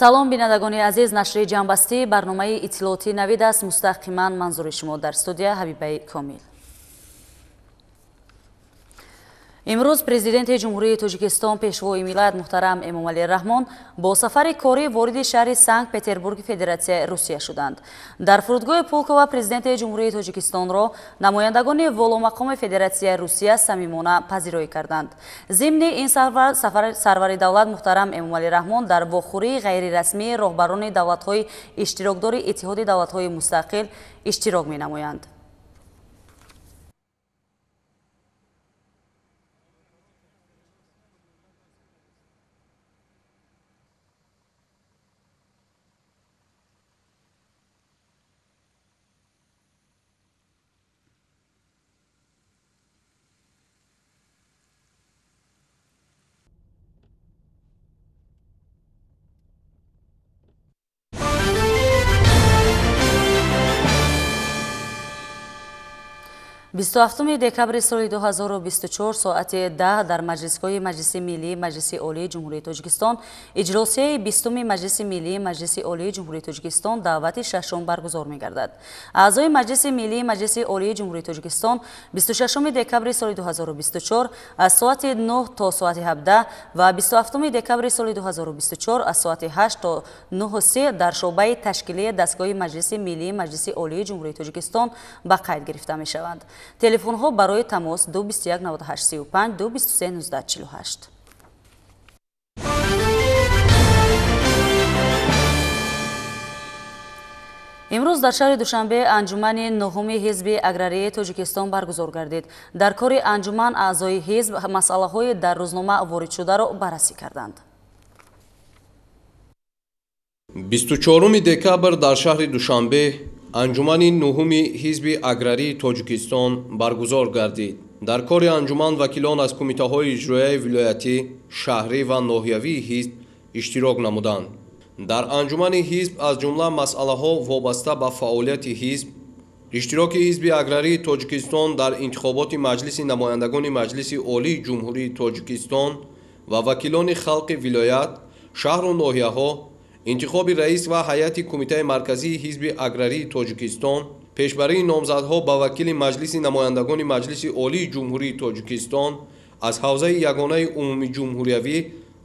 Салом, бинандагони азиз, нашри ҷамъбастии барномаи иттилоотии Навид аст. Мустақиман манзури шумо дар студия Ҳабибаи Комил. Имрӯз Президенти Ҷумҳурии Тоҷикистон, Пешвои миллат муҳтарам Эмомалӣ Раҳмон бо сафари корӣ вориди шаҳри Санкт-Петербурги Федератсияи Русия шуданд. Дар фурудгоҳи Пулкова Президенти Ҷумҳурии Тоҷикистонро намояндагони воломақоми Федератсияи Русия самимона пазироӣ карданд. Зимни ин сафар сарвари давлат муҳтарам Эмомалӣ Раҳмон дар вохӯрии ғайрирасмии роҳбарони давлатҳои иштирокдори Иттиҳоди давлатҳои мустақил иштирок менамоянд. 27 декабри соли 2024 соати 10 дар Маҷлисгоҳи Маҷлиси Миллии Маҷлиси Олии Ҷумҳурии Тоҷикистон иҷлосияи 20-уми Маҷлиси Миллии Маҷлиси Олии Ҷумҳурии Тоҷикистон даъвати шашум баргузор мегардад. Аъзои Маҷлиси Миллии Маҷлиси Олии Ҷумҳурии Тоҷикистон 26 декабри соли 2024 аз соати 9 то соати 17 ва 27 декабри соли 2024 аз соати 8 то 9:30 дар шӯъбаи ташкилии дастгоҳи Маҷлиси Миллии Маҷлиси Олии Ҷумҳурии Тоҷикистон ба қайд гирифта мешаванд. Телефонҳо барои тамос 221 98 35 223 19 48. Имрӯз дар шаҳри Душанбе анҷумани нуҳуми ҳизби аграрии Тоҷикистон баргузор гардид. Дар кори анҷуман аъзои ҳизб масъалаҳои дар рӯзнома воридшударо баррасӣ карданд. 24 декабр дар шаҳри Душанбе анҷумани нуҳуми ҳизби аграрии Тоҷикистон баргузор гардид. Дар кори анҷуман вакилон аз кумитаҳои иҷроияи вилоятӣ, шаҳрӣ ва ноҳиявии ҳизб иштирок намуданд. Дар анҷумани ҳизб аз ҷумла масъалаҳо вобаста ба фаъолияти ҳизб, иштироки ҳизби аграрии Тоҷикистон дар интихоботи Маҷлиси намояндагони Маҷлиси Олии Ҷумҳурии Тоҷикистон ва вакилони халқи вилоят, шаҳру ноҳияҳо, интихоби раис ва ҳайати Кумитаи марказии ҳизби аграрии Тоҷикистон, пешбарии номзадҳо ба вакили Маҷлиси намояндагони Маҷлиси Олии Ҷумҳурии Тоҷикистон аз ҳавзаи ягонаи умумиҷумҳуриявӣ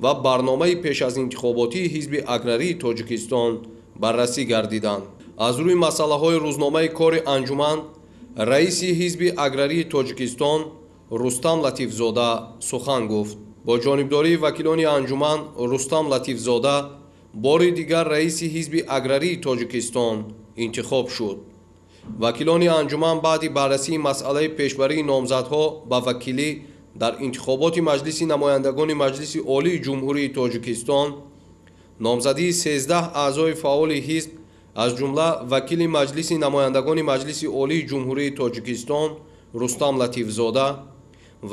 ва барномаи пеш аз интихоботии ҳизби аграрии Тоҷикистон баррасӣ гардиданд. Аз рӯи масъалаҳои рӯзномаи кори анҷуман раиси ҳизби аграрии Тоҷикистон Рустам Латифзода сухан гуфт. Бо ҷонибдории вакилони анҷуман Рустам Латифзода бори дигар раиси ҳизби аграрии Тоҷикистон интихоб шуд. Вакилони анҷуман баъди баррасии масъалаи пешбарии номзадҳо ба вакилӣ дар интихоботи Маҷлиси намояндагони Маҷлиси Олии Ҷумҳурии Тоҷикистон номзадии 13 аъзои фаъоли ҳизб, аз ҷумла вакили Маҷлиси намояндагони Маҷлиси Олии Ҷумҳурии Тоҷикистон Рустам Латифзода,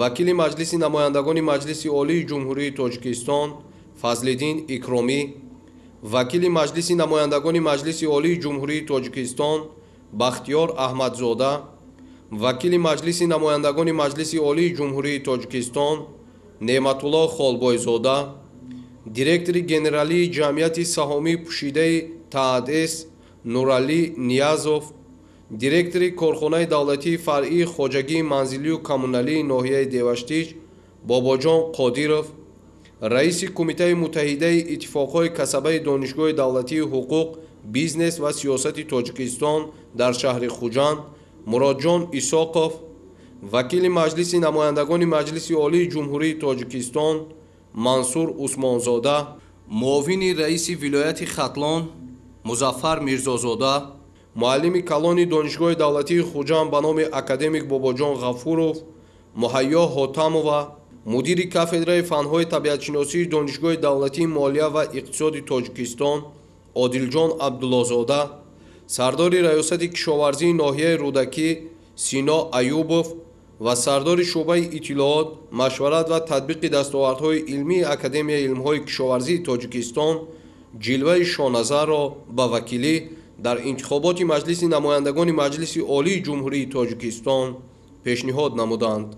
вакили Маҷлиси намояндагони Маҷлиси Олии Ҷумҳурии Тоҷикистон Фазлиддин Икромӣ, вакили Маҷлиси намояндагони Маҷлиси Олии Ҷумҳурии Тоҷикистон Бахтиёр Аҳмадзода, вакили Маҷлиси намояндагони Маҷлиси Олии Ҷумҳурии Тоҷикистон Неъматулло Холбойзода, директори генералии ҷамъияти саҳомии пӯшидаи ТААДС Нуралӣ Ниязов, директори корхонаи давлатии фаръии хоҷагии манзилию коммуналии ноҳияи Деваштич Бобоҷон Қодиров, раиси Кумитаи муттаҳидаи иттифоқҳои касабаи Донишгоҳи давлатии ҳуқуқ, бизнес ва сиёсати Тоҷикистон дар шаҳри Хуҷанд Муроджон Исоқов, вакили Маҷлиси намояндагони Маҷлиси Олии Ҷумҳурии Тоҷикистон Мансур Усмонзода, муовини раиси вилояти Хатлон Музаффар Мирзозода, муаллими калони Донишгоҳи давлатии Хуҷанд ба номи академик Бобоҷон Ғафуров Муҳайё Ҳотамова, мудири кафедраи фанҳои табиатшиносии Донишгоҳи давлатии молия ва иқтисоди Тоҷикистон Одилҷон Абдуллозода, сардори раёсати кишоварзии ноҳияи Рӯдакӣ Сино Аюбов ва сардори шӯъбаи иттилоот, машварат ва татбиқи дастовардҳои илмии Академияи илмҳои кишоварзии Тоҷикистон Ҷилваи Шоназарро ба вакилӣ дар интихоботи Маҷлиси намояндагони Маҷлиси Олии Ҷумҳурии Тоҷикистон пешниҳод намуданд.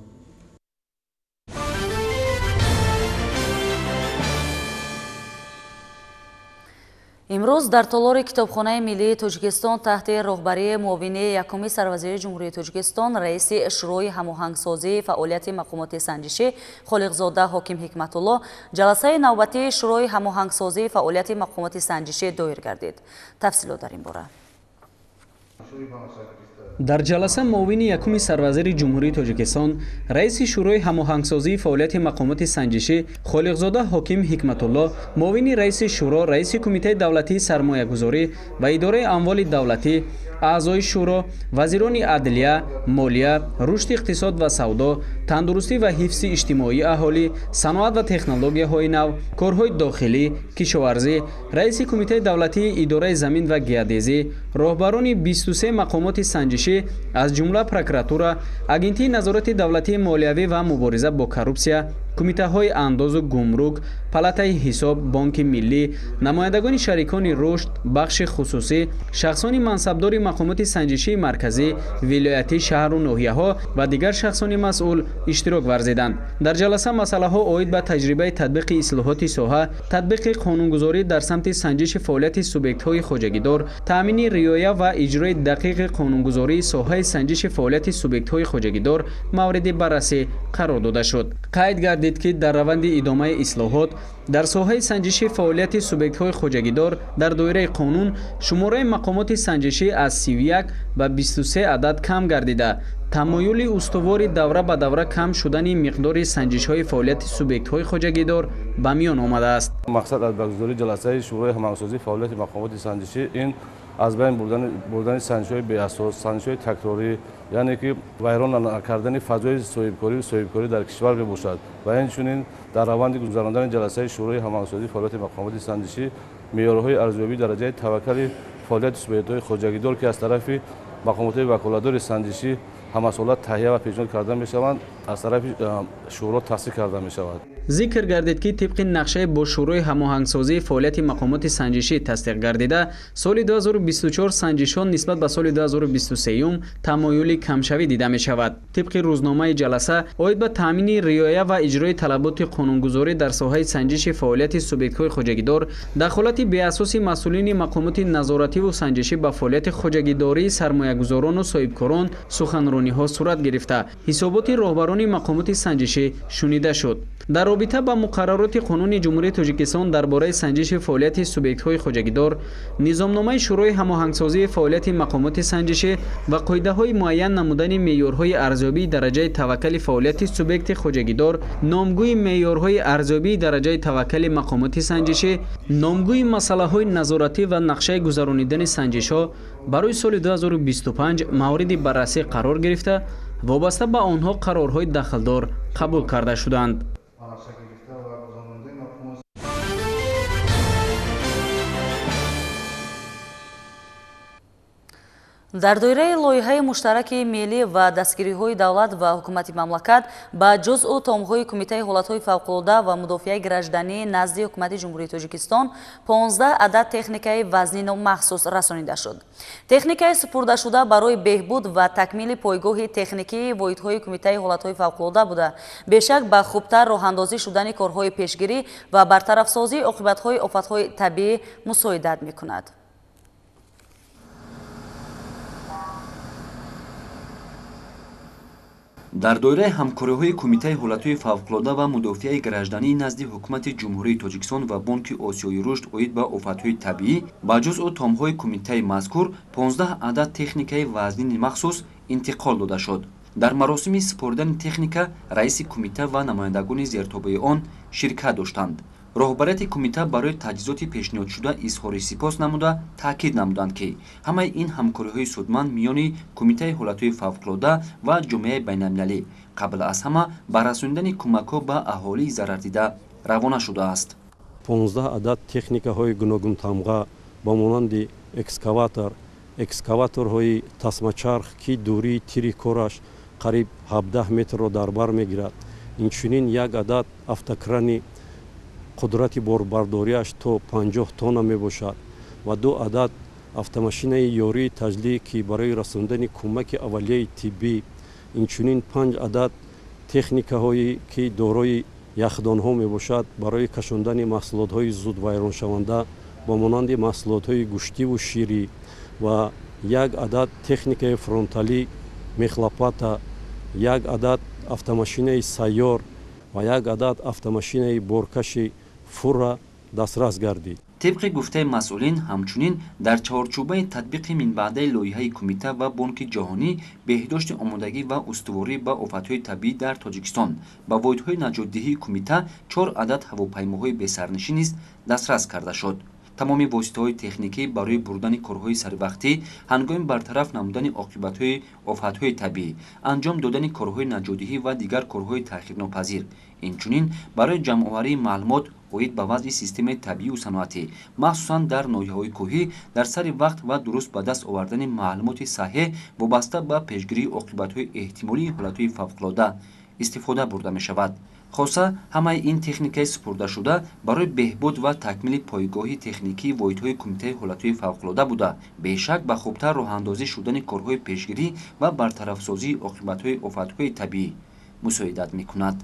Имрӯз дар толори Китобхонаи миллии Тоҷикистон таҳти роҳбарии муовини якуми сарвазири Ҷумҳурии Тоҷикистон, раиси Шӯрои ҳамоҳангсозии фаъолияти мақомоти санҷишӣ Холиқзода Ҳоким Ҳикматулло ҷаласаи навбатии Шӯрои ҳамоҳангсозии фаъолияти мақомоти санҷишӣ доир гардид. Тафсилот дар ин бора. Дар ҷаласа муовини якуми сарвазири Ҷумҳурии Тоҷикистон, раиси Шӯрои ҳамоҳангсозии фаъолияти мақомоти санҷишӣ Холиқзода Ҳоким Ҳикматулло, муовини раиси шӯро, раиси Кумитаи давлатии сармоягузорӣ ва идораи амволи давлатӣ, аъзои шӯро, вазирони адлия, молия, рушди иқтисод ва савдо, тандурустӣ ва ҳифзи иҷтимоии аҳолӣ, саноат ва технологияҳои нав, корҳои дохилӣ, кишоварзӣ, раиси Кумитаи давлатии идораи замин ва геодезӣ, роҳбарони 23 мақомоти санҷишӣ аз ҷумла прокуратура, Агентии назорати давлатии молиявӣ ва мубориза бо коррупсия, кумитаҳои андозу гумрук, палатаи ҳисоб, Бонки миллӣ, намояндагони шарикони рушд, бахши хусусӣ, шахсони мансабдори мақомоти санҷишии марказӣ, вилоятӣ, шаҳру ноҳияҳо ва дигар шахсони масъул иштирок варзиданд. Дар ҷаласа масъалаҳо оид ба таҷрибаи татбиқи ислоҳоти соҳа, татбиқи қонунгузорӣ дар самти санҷиши фаъолияти субъектҳои хоҷагидор, таъмини риоя ва иҷрои дақиқи қонунгузории соҳаи санҷиши фаъолияти субъектҳои хоҷагидор мавриди баррасӣ қарор дода шуд. Қайд гардид, ки дар раванди идомаи ислоҳот дар соҳаи санҷиши фаъолияти субъектҳои хоҷагидор дар доираи қонун шумораи мақомоти санҷишӣ аз 31 ба 23 адад кам гардида, тамоюли устувори давра ба давра кам шудани миқдори санҷишҳои фаъолияти субъектҳои хоҷагидор ба миён омадааст. Мақсад аз баргузории ҷаласаи Шӯрои ҳамоҳангсозии фаъолияти мақомоти санҷишӣ ин аз байн бурдани санҷишҳои беасос, санҷишҳои такрорӣ, яъне ки вайрон накардани фазои соҳибкорӣ дар кишвар мебошад ва инчунин дар раванди гузарондани ҷаласаи Шӯрои ҳамоҳангсозии фаъолияти мақомоти санҷишӣ меъёрҳои арзёбии дараҷаи таваккали фаъолияти субъектҳои хоҷагидор, ки аз тарафи мақомотҳои ваколатдори санҷишӣ ҳамасола таҳия ва пешниҳод карда мешаванд, аз тарафи шӯро тасдиқ карда мешавад. Зикр гардид, ки тибқи нақшаи бо Шӯрои ҳамоҳангсозии фаъолияти мақомоти санҷишӣ тасдиқ гардида, соли 2024 санҷишҳо нисбат ба соли 2023 тамоюли камшавӣ дида мешавад. Тибқи рӯзномаи ҷаласа оид ба таъмини риоя ва иҷрои талаботи қонунгузорӣ дар соҳаи санҷиши фаъолияти субъектҳои хоҷагидор, дахолати беасоси масъулини мақомоти назоративу санҷишӣ ба фаъолияти хоҷагидории сармоягузорону соҳибкорон суханрониҳо сурат гирифта, ҳисоботи роҳбарони мақомоти санҷишӣ шунида шуд. Дар робита ба муқаррароти қонуни Ҷумҳурии Тоҷикистон дар бораи санҷиши фаъолияти субъектҳои хоҷагидор, низомномаи Шӯрои ҳамоҳангсозии фаъолияти мақомоти санҷишӣ ва қоидаҳои муайян намудани меъёрҳои арзёбии дараҷаи таваккали фаъолияти субъекти хоҷагидор, номгӯи меъёрҳои арзёбии дараҷаи таваккали мақомоти санҷишӣ, номгӯи масъалаҳои назоратӣ ва нақшаи гузаронидани санҷишҳо барои соли 2025 мавриди баррасӣ қарор гирифта, вобаста ба онҳо қарорҳои дахлдор қабул карда шуданд. Дар доираи лоиҳаи муштараки миллӣ ва дастгириҳои давлат ва ҳукумати мамлакат ба ҷузъу томҳои Кумитаи ҳолатҳои фавқулода ва мудофиаи гражданӣ назди ҳукумати Ҷумҳурии Тоҷикистон 15 адад техникаи вазнину махсус расонида шуд. Техникаи супурдашуда барои беҳбуд ва такмили пойгоҳи техникии воҳидҳои Кумитаи ҳолатҳои фавқулода буда, бешак ба хубтар роҳандозӣ шудани корҳои пешгирӣ ва бартарафсозии оқибатҳои офатҳои табиӣ мусоидат мекунад. Дар доираи ҳамкориҳои Кумитаи ҳолатҳои фавқулода ва мудофиаи гражданӣ назди ҳукумати Ҷумҳурии Тоҷикистон ва Бонки Осиёи рушд оид ба офатҳои табиӣ ба ҷузъу томҳои кумитаи мазкур 15 адад техникаи вазнини махсус интиқол дода шуд. Дар маросими супоридани техника раиси кумита ва намояндагони зертобеи он ширкат доштанд. Роҳбарияти кумита барои таҷҳизоти пешниҳодшуда изҳори сипос намуда таъкид намуданд, ки ҳамаи ин ҳамкориҳои судманд миёни Кумитаи ҳолатҳои фавқулода ва ҷомеаи байналмилалӣ қабл аз ҳама ба расонидани кӯмакҳо ба аҳолии зарардида равона шудааст. 15 адад техникаҳои гуногунтамға ба монанди экскаватор, экскаваторҳои тасмачарх, ки дурии тири кораш қариб 17 метрро дар бар мегирад, инчунин як адад автокрани қудрати борбардориаш то 50 тонна мебошад ва ду адад автомашинаи ёрии таҷлӣ, ки барои расондани кӯмаки аввалияи тиббӣ, инчунин 5 адад техникаҳое ки дорои яхдонҳо мебошад барои кашондани маҳсулотҳои зудвайроншаванда ба монанди маҳсулотҳои гӯштиву ширӣ ва як адад техникаи фронталӣ мехлопата, як адад автомашинаи сайёр ва як адад автомашинаи боркаши фура дастрас гардид. Тибқи гуфтаи масъулин, ҳамчунин дар чаҳорчӯбаи татбиқи минбаъдаи лоиҳаи кумита ва Бонки ҷаҳонӣ беҳдошти омодагӣ ва устуворӣ ба офатҳои табиӣ дар Тоҷикистон ба воҳидҳои наҷотдиҳии кумита 4 адад ҳавопаймоҳои бесарнишин низ дастрас карда шуд. Тамоми воситаҳои техникӣ барои бурдани корҳои саривақтӣ ҳангоми бартараф намудани оқибатҳои офатҳои табиӣ, анҷом додани корҳои наҷотдиҳӣ ва дигар корҳои таъхирнопазир, инчунин барои ҷамъоварии маълумот оид ба вазъи системаи табиию саноатӣ, махсусан дар ноҳияҳои кӯҳӣ, дар сари вақт ва дуруст ба даст овардани маълумоти саҳеҳ вобаста ба пешгирии оқибатҳои эҳтимолии ҳолатҳои фавқулода истифода бурда мешавад. Хоса ҳамаи ин техникаи супурдашуда барои беҳбуд ва такмили пойгоҳи техникии воҳидҳои кумитаи ҳолатҳои фавқулода буда, бешак ба хубтар роҳандозӣ шудани корҳои пешгирӣ ва бартарафсозии оқибатҳои офатҳои табиӣ мусоидат мекунад.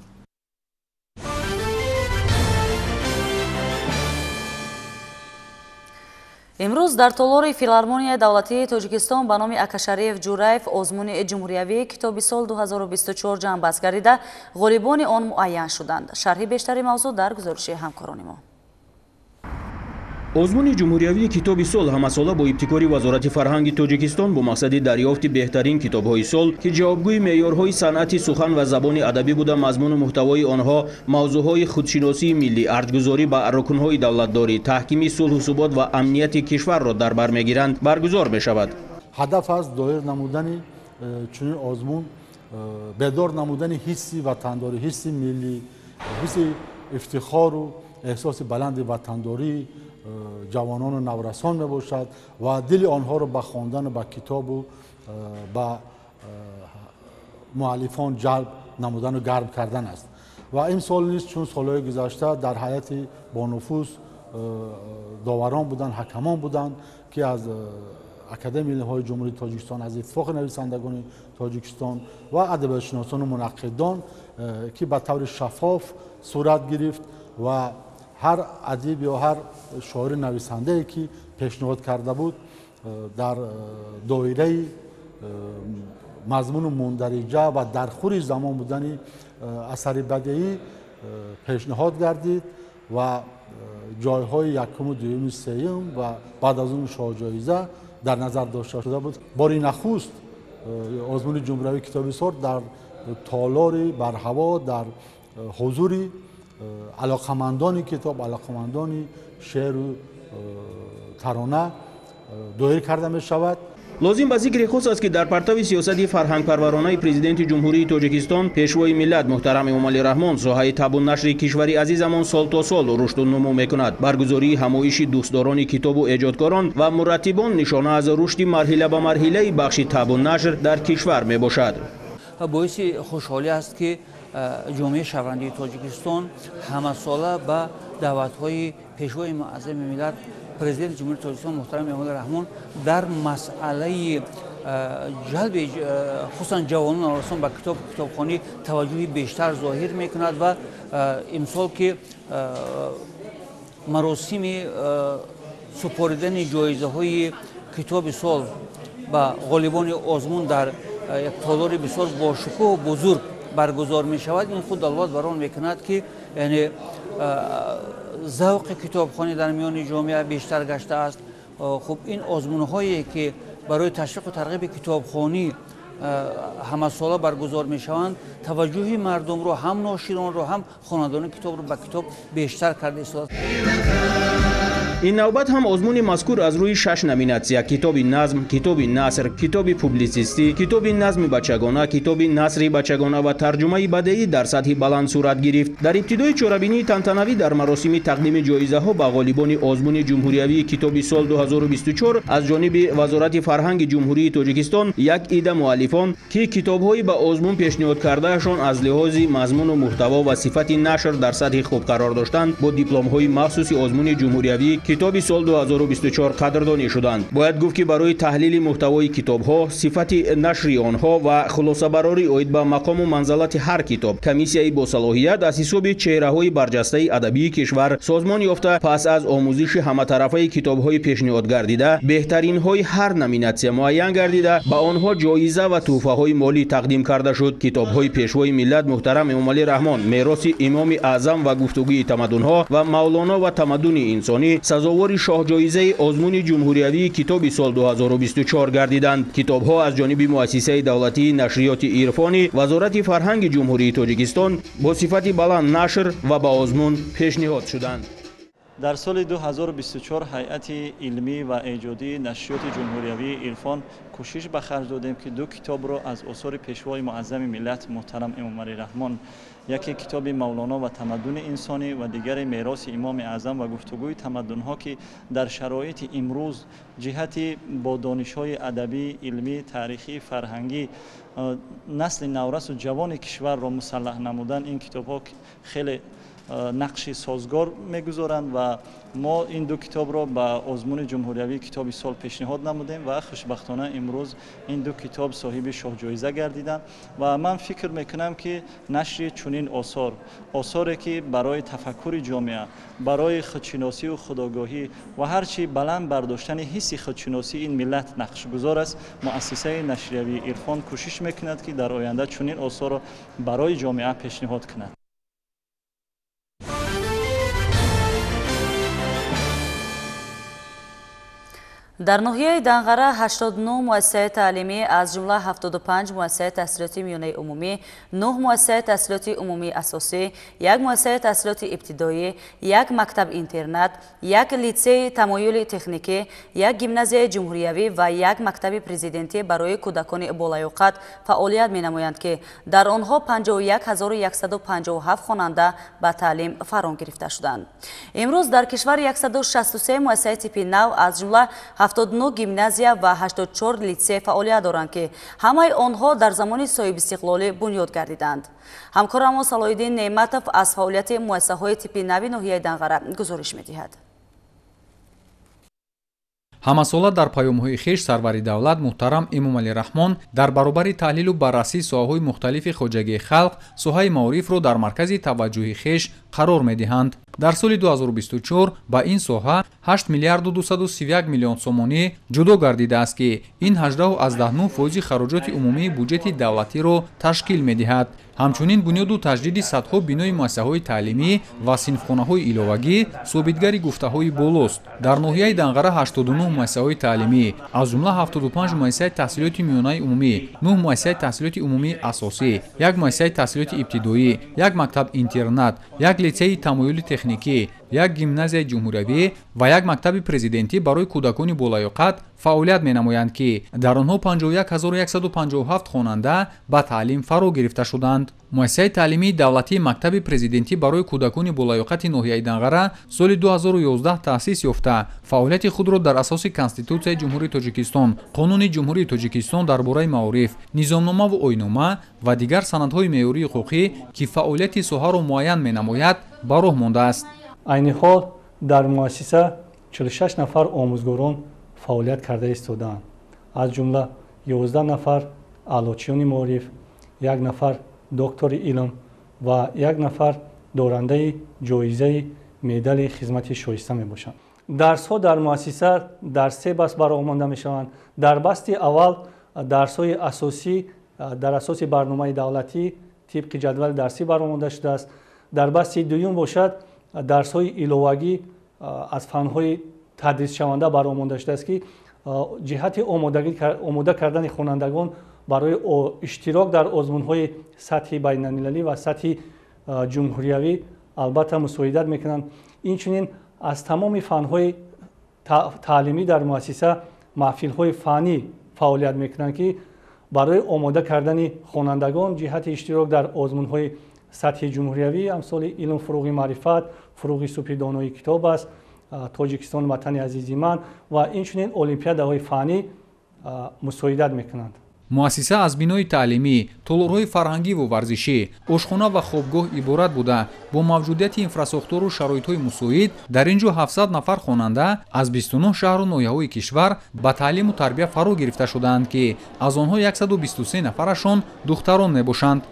Имрӯз дар толори филармонияи давлатии Тоҷикистон ба номи Акашариф Ҷураев озмуни ҷумҳуриявии китоби сол 2024 ҷамъбаст гардида, ғолибони он муайян шуданд. Шарҳи бештари мавзӯъ дар гузориши ҳамкорони мо. Озмуни ҷумҳуриявии китоби сол ҳамасола бо ибтикори Вазорати фарҳанги Тоҷикистон бо мақсади дарёфти беҳтарин китобҳои сол, ки ҷавобгӯи меъёрҳои санъати сухан ва забони адабӣ буда, мазмуну муҳтавои онҳо мавзӯъҳои худшиносии миллӣ, арҷгузорӣ ба рукнҳои давлатдорӣ, таҳкими сулҳу субот ва амнияти кишварро дар бар мегиранд, баргузор мешавад. Ҳадаф аз доир намудани чунин озмун бедор намудани ҳисси ватандорӣ, ҳисси миллӣ, ҳисси ифтихору эҳсоси баланди ватандорӣ ҷавонону наврасон мебошад ва дили онҳоро ба хондану ба китобу ба муаллифон ҷалб намудану гарм кардан аст. Ва имсол низ чун солҳои гузашта дар ҳайати бонуфуз доварон буданд, ҳакамон буданд, ки аз Академияи илмҳои Ҷумҳурии Тоҷикистон, аз Иттифоқи нависандагони Тоҷикистон ва адабиётшиносону мунаққидон, ки ба таври шаффоф сурат гирифт ва ҳар адиб ё ҳар шоири нависандае ки пешниҳод карда буд дар доираи мазмуну мундариҷа ва дар хури замон будани асари бадеӣ пешниҳод гардид ва ҷойҳои якуму дуюму сеюм ва баъд аз он шоҳҷоиза дар назар дошта шуда буд. Бори нахуст озмуни ҷумҳуриявии китоби сол дар толори барҳаво дар ҳузури алоқамандони китоб, алоқамандони шеъру тарона доир карда мешавад. Лозим ба зикри хос аст, ки дар партави сиёсати фарҳангпарваронаи Президенти Ҷумҳурии Тоҷикистон, Пешвои миллат муҳтарам Эмомалӣ Раҳмон, соҳаи табу нашри кишвари азизамон сол то сол рушду нумӯ мекунад. Баргузории ҳамоиши дӯстдорони китобу эҷодкорон ва мураттибон нишона аз рушди марҳила ба марҳилаи бахши табу нашр дар кишвар мебошад. Боиси хушҳолӣ аст, ки ҷомеаи шаҳрвандии Тоҷикистон ҳамасола ба даъватҳои Пешвои муаззами миллат, Президенти Ҷумҳурии Тоҷикистон муҳтарам Эмомалӣ Раҳмон дар масъалаи ҷалби хусусан ҷавонон наврасон ба китоб, китобхонӣ таваҷҷӯҳи бештар зоҳир мекунад ва имсол ки маросими супоридани ҷоизаҳои китоби сол ба ғолибони озмун дар як толори бисёр бошукӯҳу бузург баргузор мешавад, ин худ далолат бар он мекунад, ки яъне завқи китобхонӣ дар миёни ҷомеа бештар гаштааст. Хуб, ин озмунҳое ки барои ташвиқу тарғиби китобхонӣ ҳамасола баргузор мешаванд, таваҷҷӯҳи мардумро, ҳам ноширонро, ҳам хонандагони китобро ба китоб бештар карда истодааст. Ин навбат ҳам озмуни мазкур аз рӯи 6 номинатсия: китоби назм, китоби наср, китоби публитсистӣ, китоби назми бачагона, китоби насри бачагона ва тарҷумаи бадеӣ дар сатҳи баланд сурат гирифт. Дар ибтидои чорабинии тантанавӣ дар маросими тақдими ҷоизаҳо ба ғолибони озмуни ҷумҳуриявии китоби сол 2024 аз ҷониби Вазорати фарҳанги Ҷумҳурии Тоҷикистон як ида муаллифон, ки китобҳои ба озмун пешниҳод кардаашон аз лиҳози мазмуну муҳтаво ва сифати нашр дар сатҳи хуб қарор доштанд, бо дипломҳои махсуси озмуни ҷумҳуриявии Китоби сол 2024 қадрдонӣ шуданд. Бояд гуфт, ки барои таҳлили муҳтавои китобҳо, сифати нашри онҳо ва хулосабарорӣ оид ба мақому манзалати ҳар китоб комиссияи босалоҳият аз ҳисоби чеҳраҳои барҷастаи адабии кишвар созмон ёфта, пас аз омӯзиши ҳаматарафаи китобҳои пешниҳод гардида, беҳтаринҳои ҳар номинатсия муайян гардида, ба онҳо ҷоиза ва тӯҳфаҳои молӣ тақдим карда шуд. Китобҳои Пешвои миллат муҳтарам Эмомалӣ Раҳмон, Мероси Имоми Аъзам ва гуфтугӯи тамаддунҳо ва Мавлоно ва тамаддуни инсонӣ сазовори шоҳҷоизаи озмуни ҷумҳуриявии Китоби сол 2024 гардиданд. Китобҳо аз ҷониби муассисаи давлатии нашриёти Ирфони Вазорати фарҳанги Ҷумҳурии Тоҷикистон бо сифати баланд нашр ва ба озмун пешниҳод шуданд. Дар соли 2024 ҳайати илмӣ ва эҷодии нашриёти ҷумҳуриявии Ирфон кӯшиш ба харҷ додем, ки ду китобро аз осори Пешвои муаззами миллат муҳтарам Эмомалӣ Раҳмон, яке китоби Мавлоно ва тамаддуни инсонӣ ва дигаре Мероси Имоми Аъзам ва гуфтугӯи тамаддунҳо, ки дар шароити имрӯз ҷиҳати бо донишҳои адабӣ, илмӣ, таърихӣ, фарҳангӣ насли наврасу ҷавони кишварро мусаллаҳ намудан, ин китобҳо хеле нақши созгор мегузоранд ва мо ин ду китобро ба озмуни ҷумҳуриявии Китоби сол пешниҳод намудем ва хушбахтона имрӯз ин ду китоб соҳиби шоҳҷоиза гардиданд. Ва ман фикр мекунам, ки нашри чунин осор, осоре ки барои тафаккури ҷомеа, барои худшиносию худогоҳӣ ва ҳарчи баланд бардоштани ҳисси худшиносии ин миллат нақшгузор аст, муассисаи нашриявии Ирфон кӯшиш мекунад, ки дар оянда чунин осорро барои ҷомеа пешниҳод кунад. Дар ноҳияи Данғара 89 муассисаи таълимӣ, аз ҷумла 75 муассисаи таҳсилоти миёнаи умумӣ, 9 муассисаи таҳсилоти умумии асосӣ, як муассисаи таҳсилоти ибтидоӣ, як мактаб-интернат, як литсеи тамоюли техникӣ, як гимназияи ҷумҳуриявӣ ва як мактаби президентӣ барои кӯдакони болаёқат фаъолият менамоянд, ки дар онҳо 51157 хонанда ба таълим фаро гирифта шуданд. Имрӯз дар кишвар 163 муассисаи типи нав, аз ҷумла 79 гимназия ва 84 литсей фаъолият доранд, ки ҳамаи онҳо дар замони соҳибистиқлолӣ бунёд гардиданд. Ҳамкорамон Салоҳиддин Неъматов аз фаъолияти муассисаҳои типи нави ноҳияи Данғара гузориш медиҳад. Ҳамасола дар паёмҳои хеш сарвари давлат муҳтарам Эмомалӣ Раҳмон дар баробари таҳлилу баррасии соҳаҳои мухталифи хоҷагии халқ, соҳаи маорифро дар маркази таваҷҷӯҳи хеш қарор медиҳанд. Дар соли 2024 ба ин соҳа 8 миллиарду 231 миллион сомонӣ ҷудо гардидааст, ки ин 18,9 фоизи хароҷоти умумии буҷети давлатиро ташкил медиҳад. Ҳамчунин бунёду таҷдиди садҳо бинои муассисаҳои таълимӣ ва синфхонаҳои иловагӣ собитгари гуфтаҳои болост. Дар ноҳияи Данғара 89 муассисаҳои таълимӣ, аз ҷумла 75 муассисаи таҳсилоти миёнаи умумӣ, 9 муассисаи таҳсилоти умумии асосӣ, як муассисаи таҳсилоти ибтидоӣ, як мактаб-интернат, як литсеи тамоюли техникӣ, як гимназияи ҷумҳуриявӣ ва як мактаби президентӣ барои кӯдакони болаёқат фаъолият менамоянд, ки дар онҳо 51157 хонанда ба таълим фаро гирифта шуданд. Муассисаи таълимии давлатии мактаби президентӣ барои кӯдакони болаёқати ноҳияи Данғара соли 2011 таъсис ёфта, фаъолияти худро дар асоси Конститутсияи Ҷумҳурии Тоҷикистон, Қонуни Ҷумҳурии Тоҷикистон дар бораи маориф, низомномаву оиннома ва дигар санадҳои меъёрии ҳуқуқӣ, ки фаъолияти соҳаро муайян менамояд, ба роҳ мондааст. Айни ҳол дар муассиса 46 нафар омӯзгорон фаъолият карда истодаанд, аз ҷумла 11 нафар аълочиёни маориф, як нафар доктори илм ва як нафар дорандаи ҷоизаи медали хизмати шоиста мебошанд. Дарсҳо дар муассиса дар се баст ба роҳ монда мешаванд. Дар басти аввал дарсҳои асосӣ дар асоси барномаи давлатӣ тибқи ҷадвали дарсӣ ба роҳ монда шудааст. Дар басти дуюм бошад дарсҳои иловагӣ аз фанҳои тадрисшаванда ба роҳ монда шудааст, ки ҷиҳати омода кардани хонандагон барои иштирок дар озмунҳои сатҳи байналмилалӣ ва сатҳи ҷумҳуриявӣ албатта мусоидат мекунанд. Инчунин аз тамоми фанҳои таълимӣ дар муассиса маҳфилҳои фаннӣ фаъолият мекунанд, ки барои омода кардани хонандагон ҷиҳати иштирок дар озмунҳои сатҳи ҷумҳуриявӣ амсоли илм, фуруғи маърифат, фуруғи субҳи донои китоб аст, Тоҷикистон ватани азизи ман ва инчунин олимпиадаҳои фаннӣ мусоидат мекунанд. Муассиса аз бинои таълимӣ, толорҳои фарҳангиву варзишӣ, ошхона ва хобгоҳ иборат буда, бо мавҷудияти инфрасохтору шароитҳои мусоид дар ин ҷо 700 нафар хонанда аз 29 шаҳру ноҳияҳои кишвар ба таълиму тарбия фаро гирифта шудаанд, ки аз онҳо 123 нафарашон духтарон мебошанд.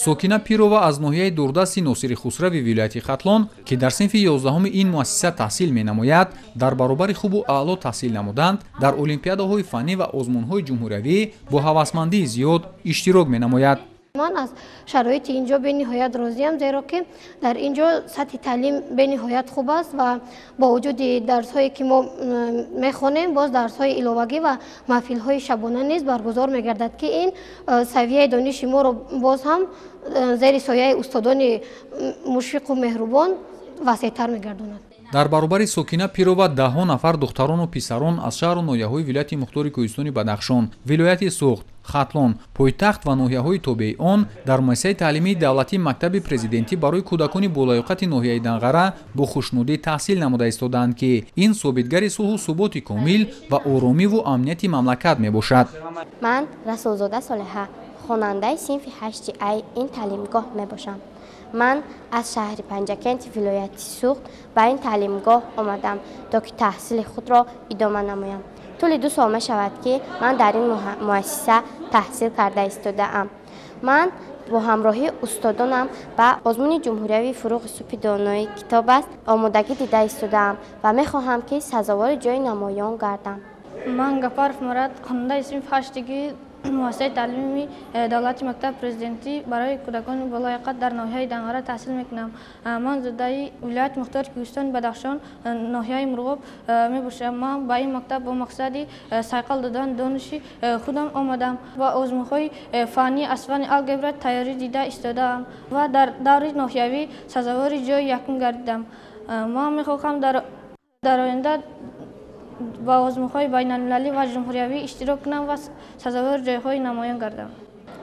Сокина Пирова аз ноҳияи дурдасти Носири Хусрави вилояти Хатлон, ки дар синфи 11 ин муассиса таҳсил менамояд, дар баробари хубу аъло таҳсил намуданд, дар олимпиадаҳои фаннӣ ва озмунҳои ҷумҳуриявӣ бо ҳавасмандии зиёд иштирок менамояд. Ман аз шароити ин ҷо бениҳоят розиям, зеро ки дар ин ҷо сатҳи таълим бениҳоят хуб аст ва бо вуҷуди дарсҳое ки мо мехонем, боз дарсҳои иловагӣ ва маҳфилҳои шабона низ баргузор мегардад, ки ин савияи дониши моро боз ҳам зери сояи устодони мушфиқу меҳрубон васеътар мегардонад. Дар баробари Сокина Пирова даҳҳо нафар духтарону писарон аз шаҳру ноҳияҳои вилояти мухтори Кӯҳистони Бадахшон, вилояти Суғд, Хатлон, пойтахт ва ноҳияҳои тобеи он дар муассисаи таълимии давлатии мактаби президентӣ барои кӯдакони болаёқати ноҳияи Данғара бо хушнудӣ таҳсил намуда истодаанд, ки ин собитгари сулҳу суботи комил ва оромиву амнияти мамлакат мебошад. Ман Расулзода Солиҳа, хонандаи синфи 8 ай ин таълимгоҳ мебошам. Ман аз шаҳри Панҷакенти вилояти Суғд ба ин таълимгоҳ омадам, то ки таҳсили худро идома намоям. Тӯли 2 сол мешавад, ки ман дар ин муассиса таҳсил карда истодаам. Ман бо ҳамроҳии устодонам ба озмуни ҷумҳуриявии фурӯғи субҳи донои китоб аст омодагӣ дида истодаам ва мехоҳам, ки сазовори ҷои намоён гардам. Ман Гафаров Мурад, хонандаи синфи 8 муассисаи таълимии давлати мактаби президентӣ барои кӯдакони болаёқат дар ноҳияи Данғара таҳсил мекунам. Ман зодаи вилояти мухтори Кӯҳистони Бадахшон, ноҳияи Мурғоб мебошам. Ман ба ин мактаб бо мақсади сайқал додани дониши худам омадам ва озмунҳои фаннӣ аз фанни алгебра тайёрӣ дида истодаам ва дар даври ноҳиявӣ сазовори ҷои якум гардидам. Ман мехоҳам дар оянда ба озмунҳои байналмилалӣ ва ҷумҳуриявӣ иштирок кунам ва сазовори ҷойҳои намоён гардам.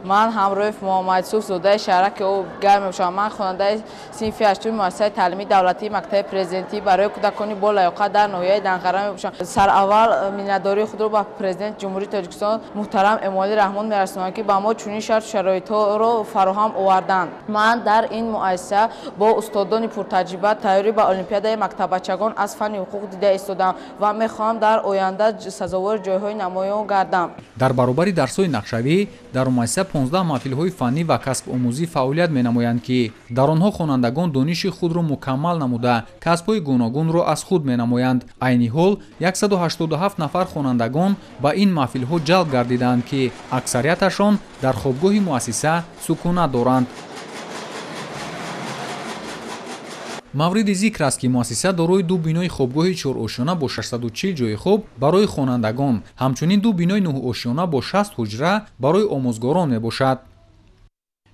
Ман ҳамроҳи Муҳаммадюсуф, зодаи шаҳраки Обгарм мебошам. Ман хонандаи синфи 8 муассисаи таълимии давлатии мактаби президентӣ барои кӯдакони болаёқат дар ноҳияи Данғара мебошам. Сараввал миннатдории худро ба президенти Ҷумҳурии Тоҷикистон муҳтарам Эмомалӣ Раҳмон мерасонам, ки ба мо чунин шарту шароитҳоро фароҳам оварданд. Ман дар ин муассиса бо устодони пуртаҷриба тайёрӣ ба олимпиадаи мактаббачагон аз фанни ҳуқуқ дида истодам ва мехоҳам дар оянда сазовори ҷойҳои намоён гардам. Дар баробари дарсҳои нақшавӣ дар муассиса 15 маҳфилҳои фаннӣ ва касбомӯзӣ фаъолият менамоянд, ки дар онҳо хонандагон дониши худро мукаммал намуда, касбҳои гуногунро аз худ менамоянд. Айни ҳол 187 нафар хонандагон ба ин маҳфилҳо ҷалб гардидаанд, ки аксарияташон дар хобгоҳи муассиса сукунат доранд. Мавриди зикр аст, ки муассиса дорои 2 бинои хобгоҳи чорошёна бо 640 ҷои хоб барои хонандагон, ҳамчунин 2 бинои нӯҳошёна бо 60 ҳуҷра барои омӯзгорон мебошад.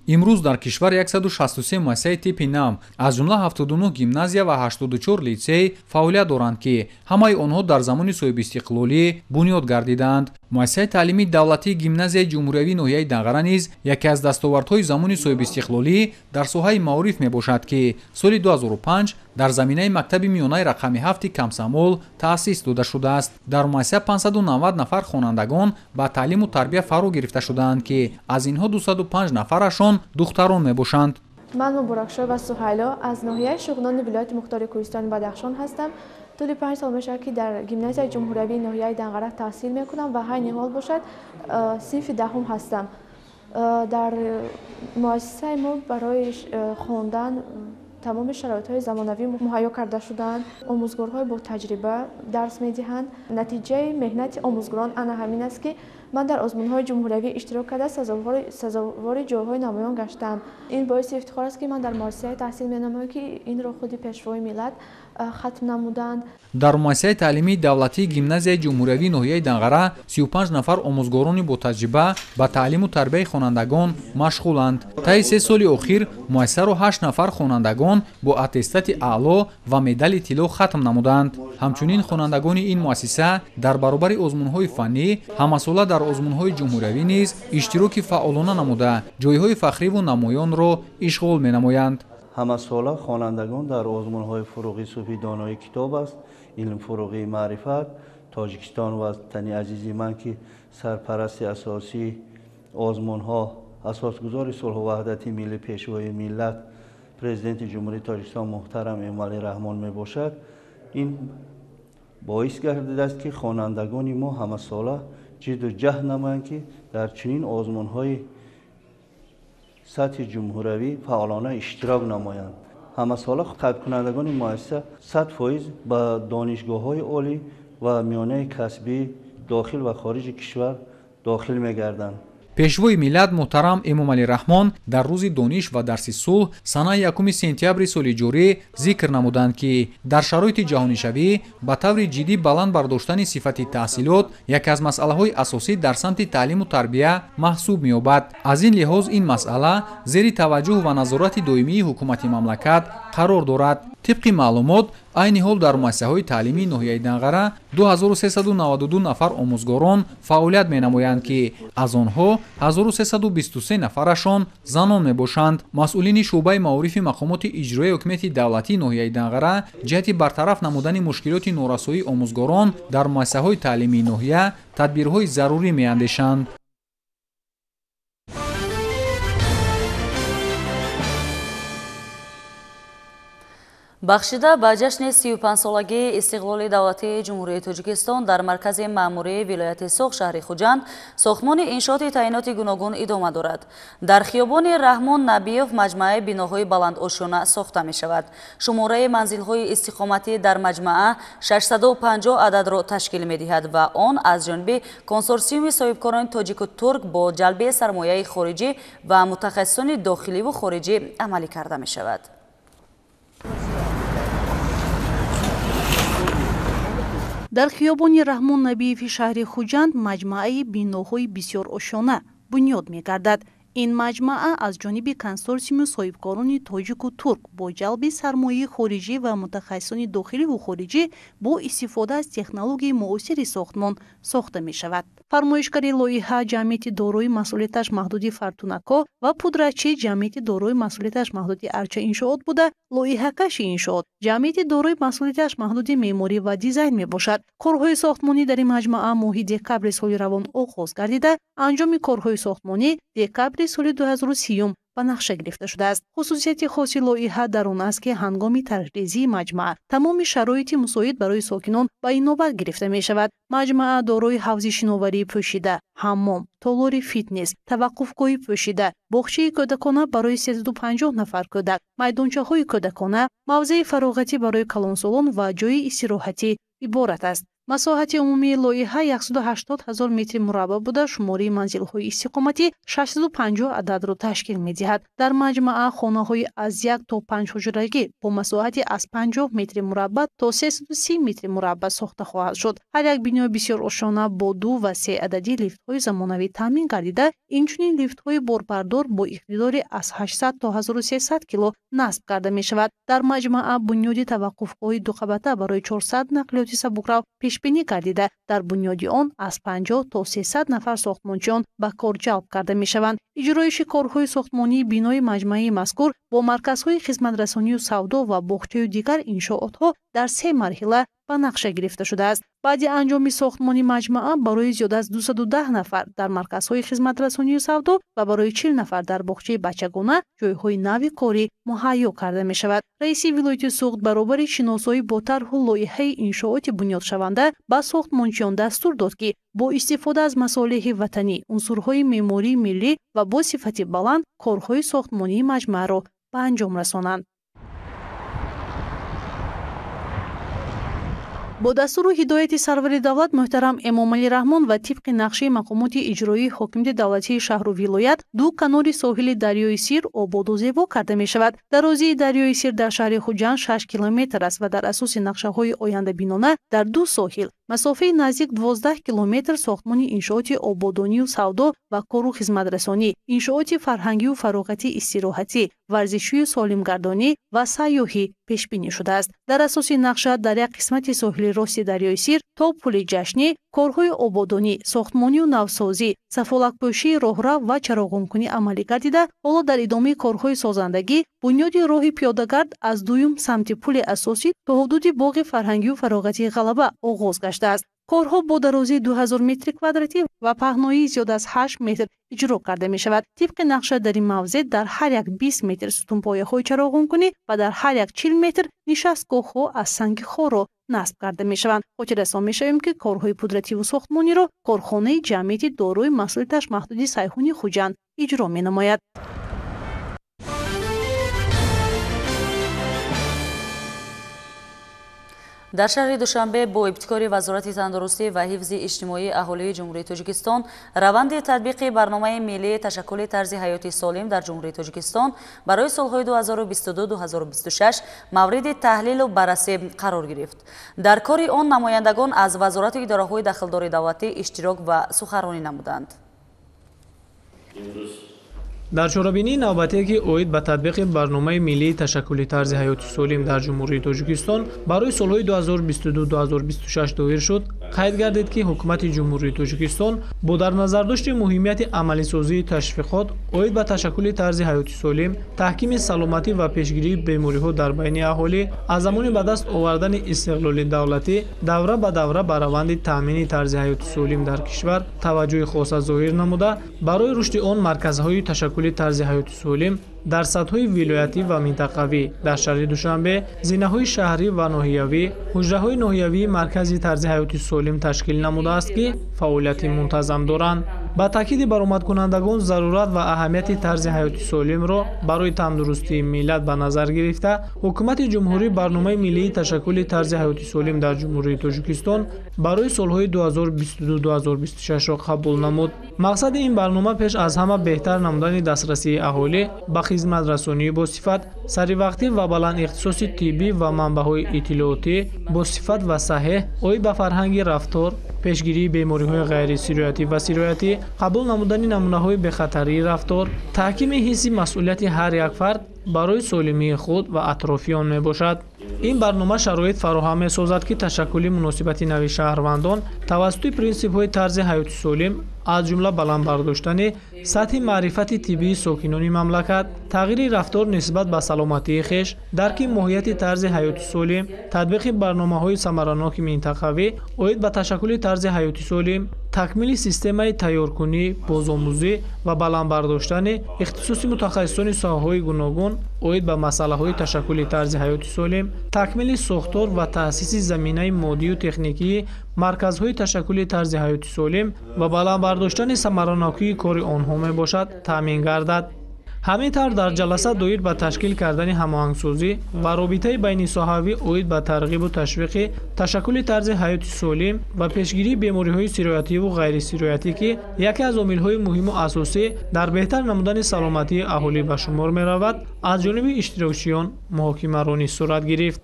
Имрӯз дар кишвар 163 муассисаи типи нав, аз ҷумла 79 гимназия ва 84 литсей фаъолият доранд, ки ҳамаи онҳо дар замони соҳибистиқлолӣ бунёд гардидаанд. Муассисаи таълимии давлатии гимназияи ҷумҳуриявии ноҳияи Данғара низ яке аз дастовардҳои замони соҳибистиқлолӣ дар соҳаи маориф мебошад, ки соли 2005 дар заминаи мактаби миёнаи рақами 7 Комсомол таъсис дода шудааст. Дар муассиса 590 нафар хонандагон ба таълиму тарбия фаро гирифта шудаанд, ки аз инҳо 205 нафарашон духтарон мебошанд. Ман Муборакшоева Суҳайло аз ноҳияи Шуғнони вилояти мухтори Кӯҳистони Бадахшон ҳастам. Тӯли 5 сол мешавад, ки дар гимназияи ҷумҳуриявии ноҳияи Данғара таҳсил мекунам ва айни ҳол бошад синфи 10 ҳастам. Дар муассисаи мо барои хондан тамоми шароитҳои замонавӣ муҳайё карда шудаанд. Омӯзгорҳои бо таҷриба дарс медиҳанд. Натиҷаи меҳнати омӯзгорон ана ҳамин аст, ки ман дар озмунҳои ҷумҳуриявӣ иштирок карда сазовори ҷойҳои намоён гаштаам. Ин боиси ифтихор аст, ки ман дар муассисае таҳсил менамоям, ки инро худи пешвои миллат хатм намуданд. Дар муассисаи таълимии давлатии гимназияи ҷумҳуриявии ноҳияи Данғара 35 нафар омӯзгорони ботаҷриба ба таълиму тарбияи хонандагон машғуланд. Таи 3 соли охир муассисаро 8 нафар хонандагон бо аттестати аъло ва медали тилло хатм намуданд. Ҳамчунин хонандагони ин муассиса дар баробари озмунҳои фаннӣ ҳамасола дар озмунҳои ҷумҳуриявӣ низ иштироки фаъолона намуда, ҷойҳои фахриву намоёнро ишғол менамоянд. Ҳамасола хонандагон дар озмунҳои фурӯғи субҳи донои китоб аст, илм фурӯғи маърифат, Тоҷикистон ватани азизи ман, ки сарпарасти асосии озмунҳо асосгузори сулҳу ваҳдати миллӣ, Пешвои миллат, Президенти Ҷумҳурии Тоҷикистон муҳтарам Эмомалӣ Раҳмон мебошад, ин боис гардидааст, ки хонандагони мо ҳамасола ҷидду ҷаҳд намоянд, ки дар чунин озмунҳои сатҳи ҷумҳуравӣ фаъолона иштирок намоянд. Ҳамасола қайдкунандагони муассиса 100% ба донишгоҳҳои олӣ ва миёнаи касбӣ дохил ва хориҷи кишвар дохил мегарданд. Пешвои миллат муҳтарам Эмомалӣ Раҳмон дар рӯзи дониш ва дарси сулҳ санаи 1 сентябри соли ҷорӣ зикр намуданд, ки дар шароити ҷаҳонишавӣ ба таври ҷиддӣ баланд бардоштани сифати таҳсилот яке аз масъалаҳои асосӣ дар самти таълиму тарбия маҳсуб меёбад. Аз ин лиҳоз ин масъала зери таваҷҷӯҳ ва назорати доимии ҳукумати мамлакат қарор дорад. Тибқи маълумот, айни ҳол дар муассисаҳои таълимии ноҳияи Данғара 2392 нафар омӯзгорон фаъолият менамоянд, ки аз онҳо 1323 нафарашон занон мебошанд. Масъулини шӯъбаи маорифи мақомоти иҷроияи ҳукумати давлатии ноҳияи Данғара ҷиҳати бартараф намудани мушкилоти норасоии омӯзгорон дар муассисаҳои таълимии ноҳия тадбирҳои зарурӣ меандешанд. Бахшида ба ҷашни 35-солагии истиқлоли давлатии Ҷумҳурии Тоҷикистон дар маркази маъмурии вилояти Суғд шаҳри Хуҷанд сохтмони иншооти таъиноти гуногун идома дорад. Дар хиёбони Раҳмон Набиев маҷмӯаи биноҳои баландошёна сохта мешавад. Шумораи манзилҳои истиқоматӣ дар маҷмӯа 650 ададро ташкил медиҳад ва он аз ҷониби консорсиуми соҳибкорони тоҷику турк бо ҷалби сармояи хориҷӣ ва мутахассисони дохиливу хориҷӣ амалӣ карда мешавад. Дар хиёбони Раҳмон Набиеви шаҳри Хуҷанд маҷмӯаи биноҳои бисёрошёна бунёд мегардад. Ин маҷмӯа аз ҷониби консорсиуми соҳибкорони тоҷику турк бо ҷалби сармояи хориҷӣ ва мутахассисони дохиливу хориҷӣ бо истифода аз технологияи муосири сохтмон сохта мешавад. Фармоишгари лоиҳа ҷамъияти дорои масъулияташ маҳдуди Фартунако ва пудрачи ҷамъияти дорои масъулияташ маҳдуди Арча иншоот буда, лоиҳакаши иншоот ҷамъияти дорои масъулияташ маҳдуди меъморӣ ва дизайн мебошад. Корҳои сохтмонӣ дар ин маҷмӯа моҳи декабри соли равон оғоз гардида, анҷоми корҳои сохтмонӣ декабри соли 2030 ба нақша гирифта шудааст. Хусусияти хоси лоиҳа дар он аст, ки ҳангоми тарҳрезии маҷмӯа тамоми шароити мусоид барои сокинон ба инобат гирифта мешавад. Маҷмӯа дорои ҳавзи шиноварии пӯшида, ҳаммом, толори фитнес, таваққуфгоҳи пӯшида, боғчаи кӯдакона барои 350 нафар кӯдак, майдончаҳои кӯдакона, мавзеи фароғатӣ барои калонсолон ва ҷойи истироҳатӣ иборат аст. Масоҳати умумии лоиҳа 180 000 метри мураббаъ буда, шумораи манзилҳои истиқоматӣ 650 ададро ташкил медиҳад. Дар маҷмӯа хонаҳои аз 1 то 5 ҳуҷрагӣ бо масоҳати аз 50 метри мураббаъ то 330 метри мураббаъ сохта хоҳад шуд. Ҳар як бинои бисёрошёна бо 2 ва 3 адади лифтҳои замонавӣ таъмин гардида, инчунин лифтҳои борбардор бо иқтидори аз 800 то 1300 кило насб карда мешавад. Дар маҷмӯа бунёди таваққуфгоҳи дуқабата барои 400 нақлиёти сабукрав пешбинӣ гардида, дар бунёди он аз 50 то 300 нафар сохтмончиён ба кор ҷалб карда мешаванд. Иҷроиши корҳои сохтмонии бинои маҷмӯаи мазкур бо марказҳои хизматрасонию савдо ва боғчаю дигар иншоотҳо дар 3 марҳила ба нақша гирифта шудааст. Баъди анҷоми сохтмони маҷмӯа барои зиёда аз 210 нафар дар марказҳои хизматрасонию савдо ва барои 40 нафар дар боғчаи бачагона ҷойҳои нави корӣ муҳайё карда мешавад. Раиси вилояти Суғд баробари шиносоӣ бо тарҳу лоиҳаи иншооти бунёдшаванда ба сохтмончиён дастур дод, ки бо истифода аз масолеҳи ватанӣ, унсурҳои меъмории миллӣ ва бо сифати баланд корҳои сохтмонии маҷмӯаро ба анҷом расонанд. Бо дастуру ҳидояти сарвари давлат муҳтарам Эмомалӣ Раҳмон ва тибқи нақшаи мақомоти иҷроии ҳокимияти давлатии шаҳру вилоят ду канори соҳили дарёи Сир ободу зебо карда мешавад. Дарозии дарёи Сир дар шаҳри Хуҷанд 6 километр аст ва дар асоси нақшаҳои ояндабинона дар ду соҳил масофаи наздик 12 километр сохтмони иншооти ободонию савдо ва кору хизматрасонӣ, иншооти фарҳангию фароғатӣ истироҳатӣ, варзишию солимгардонӣ ва сайёҳӣ пешбинӣ шудааст. Дар асоси нақша дар як қисмати соҳили рости дарёи Сир то пули ҷашнӣ корҳои ободонӣ, сохтмонию навсозӣ, сафолакпӯшии роҳрав ва чароғонкунӣ амалӣ гардида, ҳоло дар идомаи корҳои созандагӣ бунёди роҳи пиёдагард аз дуюм самти пули асосӣ то ҳудуди боғи фарҳангию фароғатии Ғалаба оғоз гаштааст. Корҳо бо дарозии 2000 метри квадратӣ ва паҳноии зиёд аз 8 метр иҷро карда мешавад. Тибқи нақша дар ин мавзеъ дар ҳар як 20 метр сутунпояҳои чароғонкунӣ ва дар ҳар як 40 метр нишастгоҳҳо аз санги хорро насб карда мешаванд. Хотиррасон мешавем, ки корҳои пудративу сохтмониро корхонаи ҷамъияти дорои масъулияташ маҳдуди Сайҳуни Хуҷанд иҷро менамояд. Дар шаҳри Душанбе бо ибтикори Вазорати тандурустӣ ва ҳифзи иҷтимоии аҳолии Ҷумҳурии Тоҷикистон раванди татбиқи барномаи миллии ташаккули тарзи ҳаёти солим дар Ҷумҳурии Тоҷикистон барои солҳои 2022-2026 мавриди таҳлилу баррасӣ қарор гирифт. Дар кори он намояндагон аз вазорату идораҳои дахлдори давлатӣ иштирок ва суханронӣ намуданд. Дар чорабинии навбатие, ки оид ба татбиқи барномаи миллии ташаккули тарзи ҳаёти солим дар Ҷумҳурии Тоҷикистон барои солҳои 2022-2026 доир шуд, қайд гардид, ки Ҳукумати Ҷумҳурии Тоҷикистон бо дар назардошти муҳимияти амалисозии ташвиқот оид ба ташаккули тарзи ҳаёти солим, таҳкими саломатӣ ва пешгирии бемориҳо дар байни аҳолӣ аз замони ба даст овардани истиқлоли давлатӣ давра ба давра ба раванди таъмини тарзи ҳаёти солим дар кишвар таваҷҷӯҳи хоса зоҳир намуда, барои рушди он марказҳои ташаккули тарзи ҳаёти солим дар сатҳҳои вилоятӣ ва минтақавӣ, дар шаҳри Душанбе, зинаҳои шаҳрӣ ва ноҳиявӣ, ҳуҷраҳои ноҳиявии маркази тарзи ҳаёти солим ташкил намудааст, ки фаъолияти мунтазам доранд. Ба таъкиди баромадкунандагон, зарурат ва аҳамияти тарзи ҳаёти солимро барои тандурустии миллат ба назар гирифта, Ҳукумати Ҷумҳурӣ барномаи миллии ташаккули тарзи ҳаёти солим дар Ҷумҳурии Тоҷикистон барои солҳои 2022-2026-ро қабул намуд. Мақсади ин барнома пеш аз ҳама беҳтар намудани дастрасии аҳолӣ ба хизматрасонии босифат, саривақтӣ ва баландихтисоси тиббӣ ва манбаъҳои иттилоотӣ босифат ва саҳеҳ оид ба фарҳанги рафтор, пешгирии бемориҳои ғайрисироятӣ ва сироятӣ, қабул намудани намунаҳои бехатарии рафтор, таҳкими ҳисси масъулияти ҳар як фард барои солимии худ ва атрофиён мебошад. Ин барнома шароит фароҳам месозад, ки ташаккули муносибати нави шаҳрвандон тавассути принсипҳои тарзи ҳаёти солим, аз ҷумла баланд бардоштани сатҳи маърифати тиббии сокинони мамлакат, тағйири рафтор нисбат ба саломатии хеш, дарки моҳияти тарзи ҳаёти солим, татбиқи барномаҳои самараноки минтақавӣ оид ба ташаккули тарзи ҳаёти солим, такмили системаи тайёркунӣ, бозомӯзӣ ва баланд бардоштани ихтисоси мутахассисони соҳаҳои гуногун оид ба масъалаҳои ташаккули тарзи ҳаёти солим, такмили сохтор ва таъсиси заминаи моддию техникии марказҳои ташаккули тарзи ҳаёти солим ва баланд бардоштани самаранокии кори онҳо мебошад, таъмин гардад. Ҳамин тавр дар ҷаласа доир ба ташкил кардани ҳамоҳангсозӣ ва робитаи байнисоҳавӣ оид ба тарғибу ташвиқи ташаккули тарзи ҳаёти солим ва пешгирии бемориҳои сироятиву ғайрисироятӣ, ки яке аз омилҳои муҳиму асосӣ дар беҳтар намудани саломатии аҳолӣ ба шумор меравад, аз ҷониби иштирокчиён муҳокимаронӣ сурат гирифт.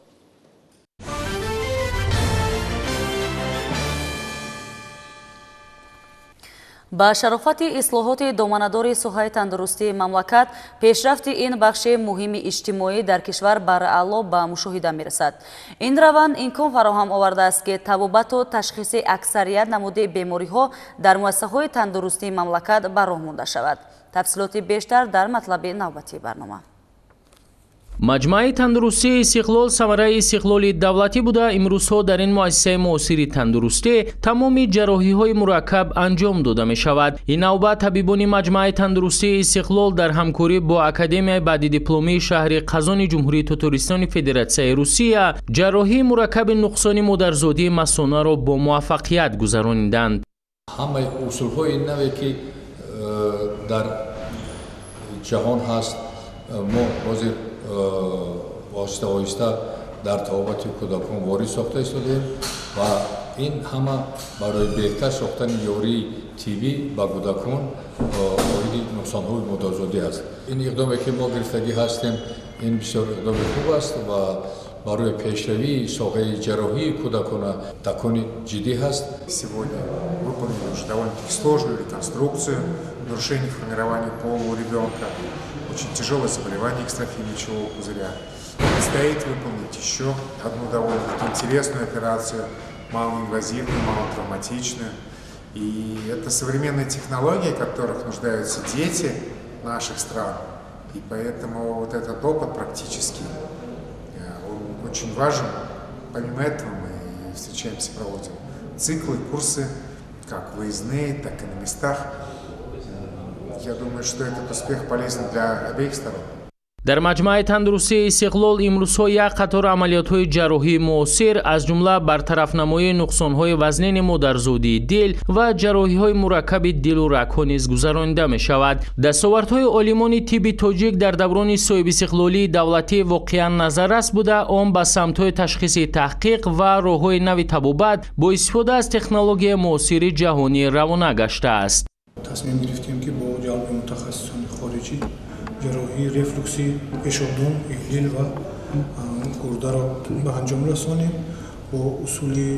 Ба шарофати ислоҳоти доманадори соҳаи тандурустии мамлакат, пешрафти ин бахши муҳими иҷтимоӣ дар кишвар бараъло ба мушоҳида мерасад. Ин раванд имкон фароҳам овардааст, ки табобату ташхиси аксарият намуди бемориҳо дар муассисаҳои тандурустии мамлакат ба роҳ монда шавад. Тафсилоти бештар дар матлаби навбатии барнома. Маҷмӯаи тандурустии Истиқлол самараи истиқлоли давлатӣ буда, имрӯзҳо дар ин муассисаи муосири тандурустӣ тамоми ҷарроҳиҳои мураккаб анҷом дода мешавад. Ин навбат табибони маҷмӯаи тандурустии Истиқлол дар ҳамкорӣ бо Академияи баъдидипломии шаҳри Қазони Ҷумҳурии Тотористони Федератсияи Русия ҷарроҳии мураккаби нуқсони модарзодии масонаро бо муваффақият гузарониданд. Ҳамаи усулҳои наве, ки дар ҷаҳон ҳаст, мо ҳозир оҳиста оҳиста дар табобати кӯдакон ворид сохта истодаем ва ин ҳама барои беҳтар сохтани ёрии тиббӣ ба кӯдакон оиди нуқсонҳои модарзодӣ аст. Ин иқдоме, ки мо гирифтагӣ ҳастем, ин бисёр иқдоми хуб аст ва барои пешравии соҳаи ҷарроҳии кӯдакона такони ҷиддӣ ҳаст. Сегодня выполнили уже довольно-таки сложную реконструкцию нарушений формирования пола у ребенка, очень тяжелое заболевание экстрофии мочевого пузыря. Предстоит выполнить еще одну довольно-таки интересную операцию, малоинвазивную, малотравматичную. И это современные технологии, в которых нуждаются дети наших стран. И поэтому вот этот опыт практически, он очень важен. Помимо этого мы встречаемся, проводим циклы, курсы, как выездные, так и на местах. Я думаю, что этот успех полезен для обеих сторон. Дар маҷмӯаи тандурустии Истиқлол имрӯзҳо як қатор амалиётҳои ҷарроҳии муосир, аз ҷумла бартарафнамоии нуқсонҳои вазнини модарзодии дил ва ҷарроҳиҳои мураккаби дилу рагҳо низ гузаронида мешавад. Дастовардҳои олимони тибби тоҷик дар даврони соҳибистиқлолии давлатӣ воқеан назаррас буда, он ба самтҳои ташхиси таҳқиқ ва роҳҳои нави табобат бо истифода аз технологияи муосири ҷаҳонӣ равона гаштааст. Тасмим гирифтем, ки бо ҷалби мутахассисони хориҷӣ ҷарроҳии рефлюкси пешобдон, дил ва гурдаро ба анҷом расонем бо усули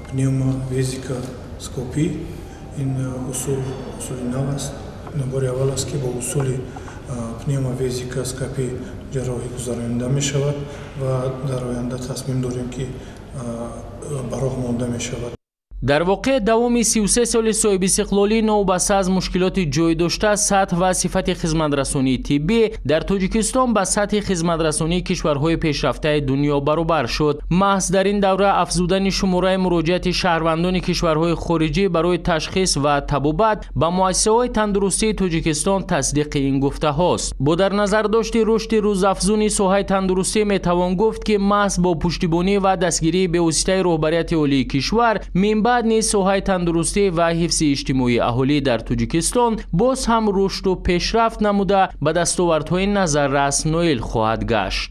пневмовезикоскопӣ. Ин усул усули нав аст. Бори аввал аст, ки бо усули пневмовезикоскопӣ ҷарроҳӣ гузаронида мешавад ва дар оянда тасмим дорем, ки ба роҳ монда мешавад. Дар воқеъ, давоми 33 соли соҳибистиқлолӣ новобаста аз мушкилоти ҷой дошта, сатҳ ва сифати хизматрасонии тиббӣ дар Тоҷикистон ба сатҳи хизматрасонии кишварҳои пешрафтаи дунё баробар шуд. Маҳз дар ин давра афзудани шумораи муроҷиати шаҳрвандони кишварҳои хориҷӣ барои ташхис ва табобат ба муассисаҳои тандурустии Тоҷикистон тасдиқи ин гуфтаҳост. Бо дар назардошти рушди рӯзафзуни соҳаи тандурустӣ метавон гуфт, ки маҳз бо пуштибонӣ ва дастгирии бевоситаи роҳбарияти олии кишвар минбаъд низ соҳаи тандурустӣ ва ҳифзи иҷтимоии аҳолӣ дар Тоҷикистон боз ҳам рушду пешрафт намуда, ба дастовардҳои назаррас ноил хоҳад гашт.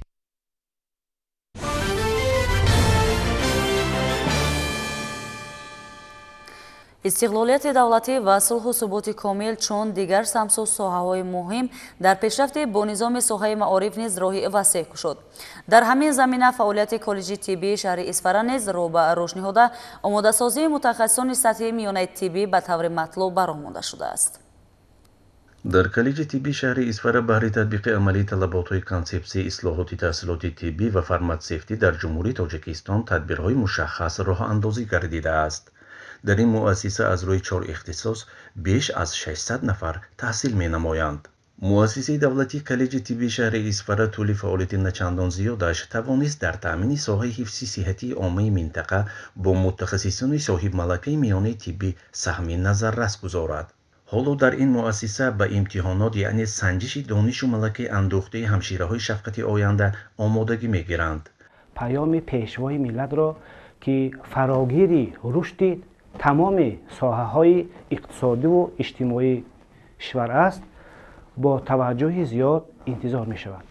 Истиқлолияти давлатӣ ва сулҳу суботи комил чун дигар самту соҳаҳои муҳим дар пешрафти бонизоми соҳаи маориф низ роҳи васеъ кушод. Дар ҳамин замина фаъолияти коллеҷи тиббии шаҳри Исфара низ рӯ ба рушд ниҳода, омодасозии мутахассисони сатҳи миёнаи тиббӣ ба таври матлуб ба роҳ монда шудааст. Дар коллеҷи тиббии шаҳри Исфара баҳри татбиқи амалии талаботҳои консепсияи ислоҳоти таҳсилоти тиббӣ ва фарматсевтӣ дар Ҷумҳурии Тоҷикистон тадбирҳои мушаххас роҳандозӣ гардидааст. Дар ин муассиса аз рӯи чор ихтисос беш аз 600 нафар таҳсил менамоянд. Муассисаи давлатии коллеҷи тиббии шаҳри Исфара тӯли фаъолияти начандон зиёдаш тавонист дар таъмини соҳаи ҳифзи сиҳатии оммаи минтақа бо мутахассисони соҳибмалакаи миёнаи тиббӣ саҳми назаррас гузорад. Ҳоло дар ин муассиса ба имтиҳонот, яъне санҷиши донишу малакаи андӯхтаи ҳамшираҳои шафқати оянда омодагӣ мегиранд. Паёми пешвои миллатро, ки фарогири рушди тамоми соҳаҳои иқтисодиву иҷтимоии кишвар аст, бо таваҷҷӯҳи зиёд интизор мешавад,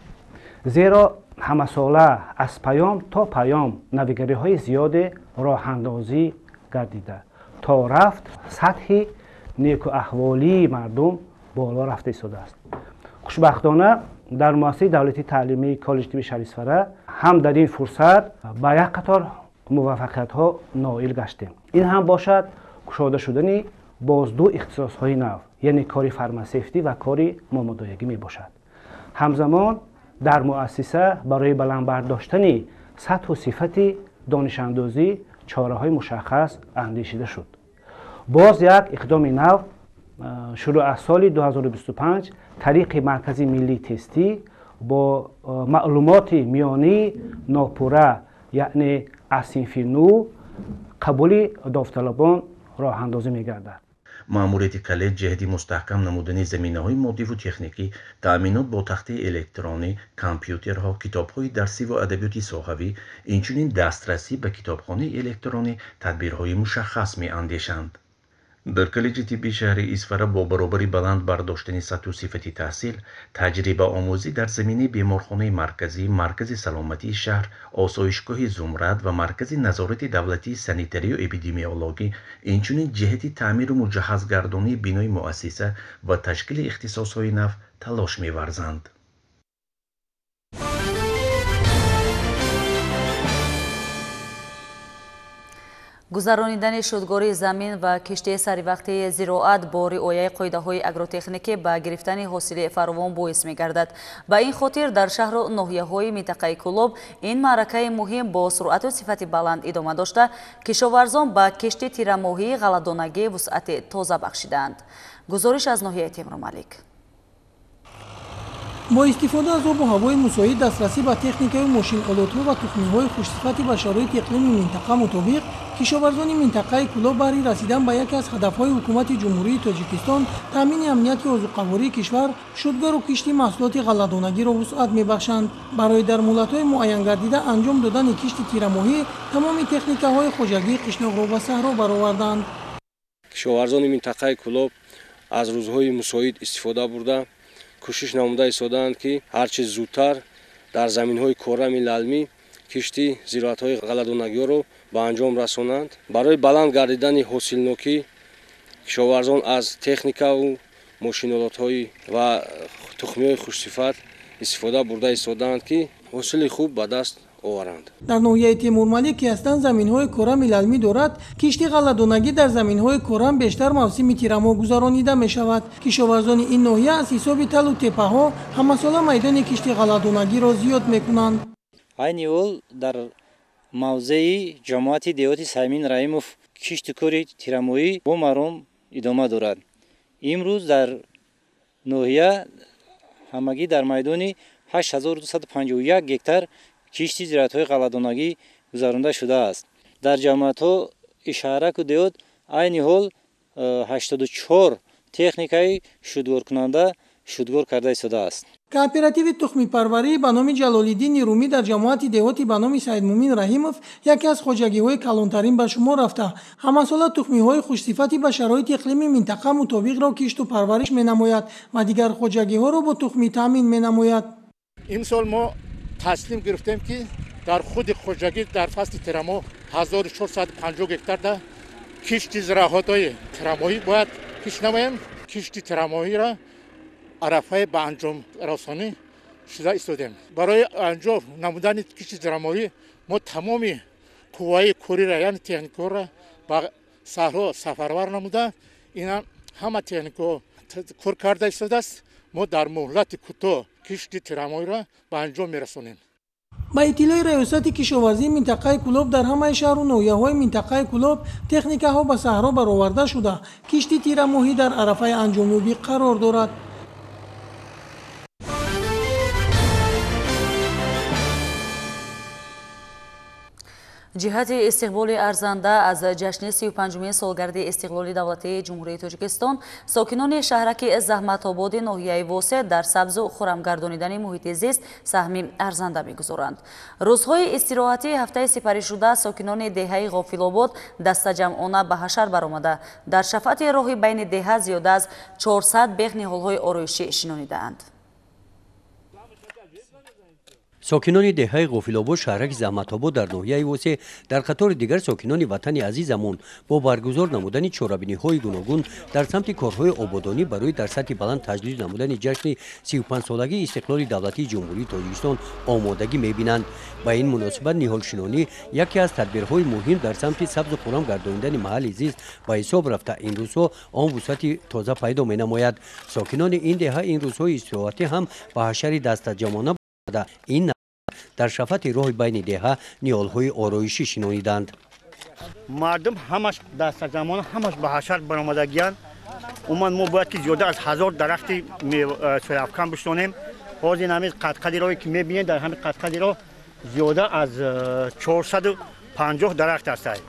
зеро ҳамасола аз паём то паём навигариҳои зиёде роҳандозӣ гардида, то рафт сатҳи некуаҳволии мардум боло рафта истодааст. Хушбахтона, дар муассисаи давлатии таълимии коллеҷи тибби шаҳри Исфара ҳам дар ин фурсат ба як қатор муваффақиятҳо ноил гаштем. Ин ҳам бошад кушода шудани боз ду ихтисосҳои нав, яъне кори фармасевтӣ ва кори момадоягӣ мебошад. Ҳамзамон дар муассиса барои баланд бардоштани сатҳу сифати донишандозӣ чораҳои мушаххас андешида шуд. Боз як иқдоми нав: шурӯъ аз соли 2025 тариқи Маркази миллии тестӣ бо маълумоти миёнии нопурра, яъне аз синфи нӯ, қабули довталабон роҳандозӣ мегардад. Маъмурияти коллеҷ ҷиҳати мустаҳкам намудани заминаҳои моддиву техникӣ, таъминот бо тахтаи электронӣ, компютерҳо, китобҳои дарсӣ ва адабиёти соҳавӣ, инчунин дастрасӣ ба китобхонаи электронӣ тадбирҳои мушаххас меандешанд. Дар коллеҷи тиббии шаҳри Исфара бо баробари баланд бардоштани сатҳу сифати таҳсил, таҷрибаомӯзӣ дар заминаи беморхонаи марказӣ, маркази саломатии шаҳр, осоишгоҳи Зумрад ва маркази назорати давлатии санитарию эпидемиологӣ, инчунин ҷиҳати таъмиру муҷаҳҳазгардонии бинои муассиса ва ташкили ихтисосҳои нав талош меварзанд. Гузаронидани шудгори замин ва кишти саривақтии зироат бо риояи қоидаҳои агротехникӣ ба гирифтани ҳосили фаровон боис мегардад. Ба ин хотир дар шаҳру ноҳияҳои минтақаи Кӯлоб ин маъракаи муҳим бо суръату сифати баланд идома дошта, кишоварзон ба кишти тирамоҳии ғалладонагӣ вусъати тоза бахшидаанд. Гузориш аз ноҳияи Темурмалик. Бо истифода аз обу ҳавои мусоид, дастрасӣ ба техникаю мошинолотҳо ва тухмиҳои хушсифати ба шароити иқлими минтақа мутобиқ, кишоварзони минтақаи Кӯлоб баҳри расидан ба яке аз ҳадафҳои ҳукумати Ҷумҳурии Тоҷикистон, таъмини амнияти озуқавории кишвар, шудгору кишти маҳсулоти ғалладонагиро вусъат мебахшанд. Барои дар муҳлатҳои муайянгардида анҷом додани кишти тирамоҳӣ тамоми техникаҳои хоҷагии қишлоқро ба саҳро бароварданд. Кишоварзони минтақаи Кӯлоб аз рӯзҳои мусоид истифода бурда, кӯшиш намуда истодаанд, ки ҳарчи зудтар дар заминҳои корами лалмӣ кишти зироатҳои ғалладонагиҳоро ба анҷом расонанд. Барои баланд гардидани ҳосилнокӣ кишоварзон аз техникаву мошинолотҳои ва тухмиҳои хушсифат истифода бурда истодаанд, ки ҳосили хуб ба даст оваранд. Дар ноҳияи Темурмалик, ки ҳастанд заминҳои корами лалмӣ дорад, кишти ғалладонагӣ дар заминҳои корам бештар мавсими тирамоҳ гузаронида мешавад. Кишоварзони ин ноҳия аз ҳисоби талу теппаҳо ҳамасола майдони кишти ғалладонагиро зиёд мекунанд. Айни ҳол дар мавзеи ҷамоати деҳоти Саймин Раҳимов кишту кори тирамоҳӣ бо маром идома дорад. Имрӯз дар ноҳия ҳамагӣ дар майдони 8251 гектар кишти зироатҳои ғалладонагӣ гузаронда шудааст. Дар ҷамоатҳо шаҳраку деҳот айни ҳол 84 техникаи шудгоркунанда шудгор карда истодааст. Кооперативи тухмипарварӣ ба номи Ҷалолиддини Румӣ дар ҷамоати деҳоти ба номи Саидмумин Раҳимов яке аз хоҷагиҳои калонтарин ба шумор рафта, ҳамасола тухмиҳои хушсифати ба шароити иқлими минтақа мутобиқро кишту парвариш менамояд ва дигар хоҷагиҳоро бо тухмӣ таъмин менамояд. Имсол мо таслим гирифтем, ки дар худи хоҷагӣ дар фасли тирамоҳ 1450 гектарда кишти зироатҳои тирамоҳӣ бояд кишт намоем. Кишти тирамоҳиро арафаи ба анҷом расонӣ шуда истодем. Барои анҷом намудани кишти тирамоҳӣ мо тамоми қувваи кориро, яъне техникаро ба саҳро сафарбар намуда, ина ҳама техникаҳо кор карда истодааст. Мо дар муҳлати кӯтоҳ кишти тирамоҳиро ба анҷом мерасонем. Ба иттилои раёсати кишоварзии минтақаи Кӯлоб, дар ҳамаи шаҳру ноҳияҳои минтақаи Кӯлоб техникаҳо ба саҳро бароварда шуда, кишти тирамоҳӣ дар арафаи анҷомёбӣ қарор дорад. Ҷиҳати истиқболи арзанда аз ҷашни 35-умин солгарди истиқлоли давлатии Ҷумҳурии Тоҷикистон, сокинони шаҳраки Заҳматободи ноҳияи Восеъ дар сабзу хӯрамгардонидани муҳити зист саҳми арзанда мегузоранд. Рӯзҳои истироҳатии ҳафтаи сипаришуда сокинони деҳаи Ғофилобод дастаҷамъона ба ҳашар баромада, дар шафати роҳи байни деҳа зиёда аз 400 бех ниҳолҳои ороишӣ шинонидаанд. Сокинони деҳаи Ғофилобод шаҳраки Заҳматобод дар ноҳияи Восеъ дар қатори дигар сокинони ватани азизамон бо баргузор намудани чорабиниҳои гуногун дар самти корҳои ободонӣ барои дар сатҳи баланд таҷлил намудани ҷашни 35-солагии истиқлоли давлатии Ҷумҳурии Тоҷикистон омодагӣ мебинанд. Ба ин муносибат ниҳолшинонӣ яке аз тадбирҳои муҳим дар самти сабзу хуррам гардонидани маҳалли зист ба ҳисоб рафта, ин рӯзҳо он вусъати тоза пайдо менамояд. Сокинони ин деҳа ин рӯзҳои истироҳатӣ ҳам ба ҳашари дастаҷамъона ин дар шафати роҳи байни деҳа ниҳолҳои ороишӣ шинониданд. Мардум ҳамаш дастаҷамъона ҳамаш ба ҳашар баромадагиянд. Умуман мо бояд ки зиёда аз 1000 дарахти сояафкан бишинонем. Ҳозир ин ҳамин қадқади роҳе ки мебинед, дар ҳамин қадқади роҳ зиёда аз 450 дарахт ҳастанд.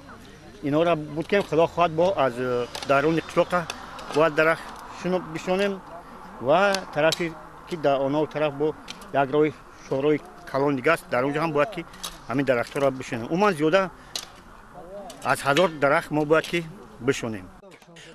Инҳоро буд ки худо хоҳад бо аз даруни қишлоқа бояд дарахт бишинонем ва тарафе ки дар оно тараф бо як роҳи шоҳроҳи калон дига аст, дар он ҷо ҳам бояд ки ҳамин дарахтҳоро бишинонем. Умуман зиёда аз 1000 дарахт мо бояд ки бишинонем.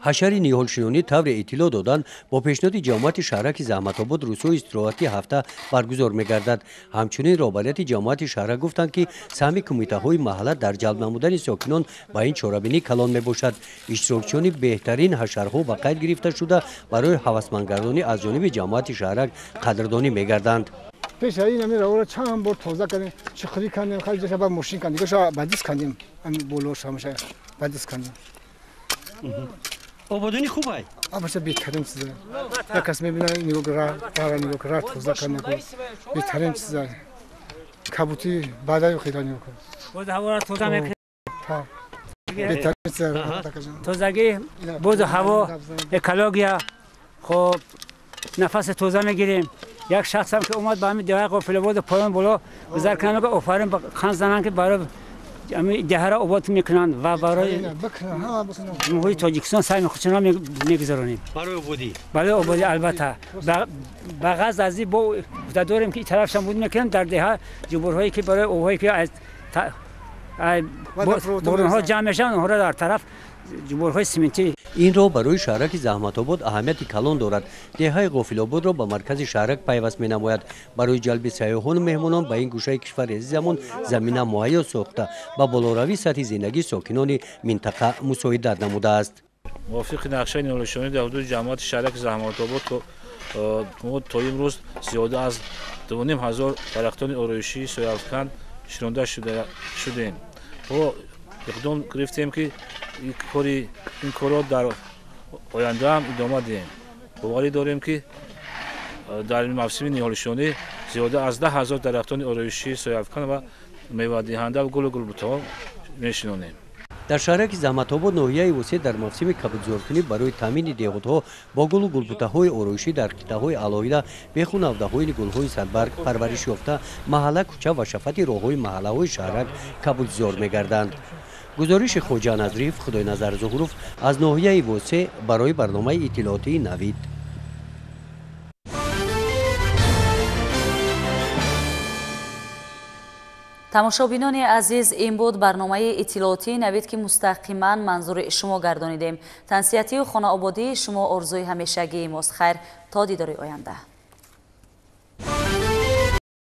Ҳашари ниҳолшинонӣ тавре иттилоъ доданд, бо пешниҳоди ҷамоати шаҳраки Заҳматобод рӯзҳои истироҳатии ҳафта баргузор мегардад. Ҳамчунин роҳбарияти ҷамоати шаҳрак гуфтанд, ки саҳми кумитаҳои маҳалла дар ҷалб намудани сокинон ба ин чорабинӣ калон мебошад. Иштирокчиёни беҳтарин ҳашарҳо ба қайд гирифта шуда, барои ҳавасмандгардонӣ аз ҷониби ҷамоати шаҳрак қадрдонӣ мегарданд. Пеш аз ин ҳамин роҳро чанд бор тоза кардем, чуқурӣ кардем, хеле ҷоша ба мошин кардем, дигаша ба дист кардем, ҳамин болош ҳамаша ба дист кардем. Ободонӣ хуб ай? Абаша беҳтарин чиза. Як кас мебина, нигоҳ ра, нигоҳ ра, тоза кардем, беҳтарин чиза. Кабутӣ баъдаю хеле нигоҳ кун. Боз ҳаворо тоза мекунем. Беҳтарин чиза. Тозагӣ, боз ҳаво, экология, хоб нафаси тоза мегирем. Як шахсам ки омад ба ҳамин деҳаи Ғофилобод поён боло гузар кунанд, офарин хан зананд, ки барои деҳаро обод мекунанд ва барои Ҷумҳурии Тоҷикистон саҳми худшонро мегузаронем. Барои ободӣ? Барои ободӣ, албатта. Ба ғараз аз ин бо дорем ки тарафшам буд мекунем дар деҳа ҷумҳурҳое ки барои обҳое ки аз боронҳо ҷамъ мешаванд, онҳоро дар тараф ҷумҳурҳои симентӣ. Ин роҳ барои шаҳраки Заҳматобод аҳамияти калон дорад. Деҳаи Ғофилободро ба маркази шаҳрак пайваст менамояд. Барои ҷалби сайёҳону меҳмонон ба ин гӯшаи кишвари азизамон замина муҳайё сохта, ба болоравии сатҳи зиндагии сокинони минтақа мусоидат намудааст. Мувофиқи нақшаи ниҳолшинонӣ дар ҳудуди ҷамоати шаҳраки Заҳматобод то имрӯз зиёда аз 2500 дарахтони ороишии сояафкан шинонда шудем. Мо иқдом гирифтем, ки ин корро дар оянда ҳам идома диҳем. Боварӣ дорем, ки дар мавсими ниҳолшинонӣ зиёда аз 10 000 дарахтони ороишии сояафкан ва мевадиҳанда ва гулу гулбутаҳо мешинонем. Дар шаҳраки Заҳматобод ноҳияи Восеъ дар мавсими кабудзоркунӣ барои таъмини деҳотҳо бо гулу гулбутаҳои ороишӣ дар қитъаҳои алоҳида беху навдаҳои гулҳои садбарг парвариш ёфта, маҳалла, кӯча ва шафати роҳҳои маҳаллаҳои шаҳрак кабудзор мегарданд. Гузориши Хоҷа Назриев, Худойназар Зуҳуров аз ноҳияи Восеъ барои барномаи иттилоотии Навид. Тамошобинони азиз, ин буд барномаи иттилоотии Навид, ки мустақиман манзури шумо гардонидем. Тансиҳатию хонаободии шумо орзуи ҳамешагии мост. Хайр, то дидори оянда.